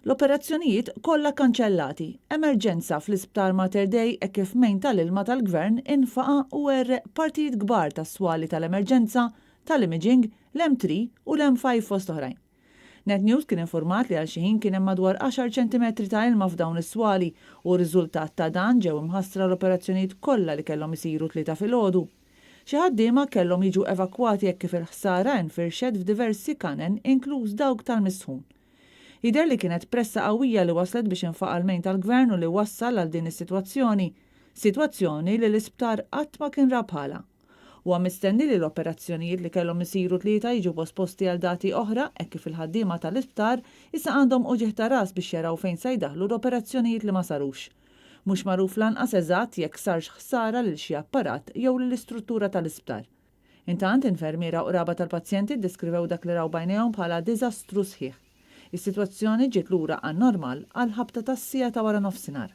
L-operazzjonijiet kollha kanċellati. Emerġenza fl-Isptar Mater Dei hekk kif main tal-ilma tal-Gvern infaqa' u għerreq partijiet kbar tas-swali tal-emerġenza, tal-imaging, l-M3 u l-M5 fost oħrajn. Net News kien infurmat li għal xi ħin kien hemm madwar għaxar ċentimetri ta' ilma f'dawn is-swali u riżultat ta' dan ġew imħassra l-operazzjonijiet kollha li kellhom isiru t-Tlieta filgħodu. Xi ħaddiema kellhom jiġu evakwati hekk kif il-ħsara infirxet f'diversi kanen inkluż dawk tal-misħun. Jidher li kienet pressa qawwija li waslet biex infaqa' l-main tal-Gvern u li wassal għal din is-sitwazzjoni. Sitwazzjoni li l-isptar qatt ma kien ra bħalha. Huwa mistenni li l-operazzjonijiet li kellhom isiru t-Tlieta jiġu posposti għal dati oħra hekk kif il-ħaddiema tal-isptar issa għandhom uġigħ ta' ras biex jaraw fejn se jdaħħlu l-operazzjonijiet li ma sarux. Mhux magħruf lanqas eżatt jekk sarx ħsara lil xi apparat jew lill-istruttura tal-isptar. Intant, infermiera u qraba tal-pazjenti ddeskrivew dak li raw b'għajnejhom bħala diżastru sħiħ. Is-sitwazzjoni ġiet lura għan-normal għall-ħabta tas-siegħa ta' waranofsinhar.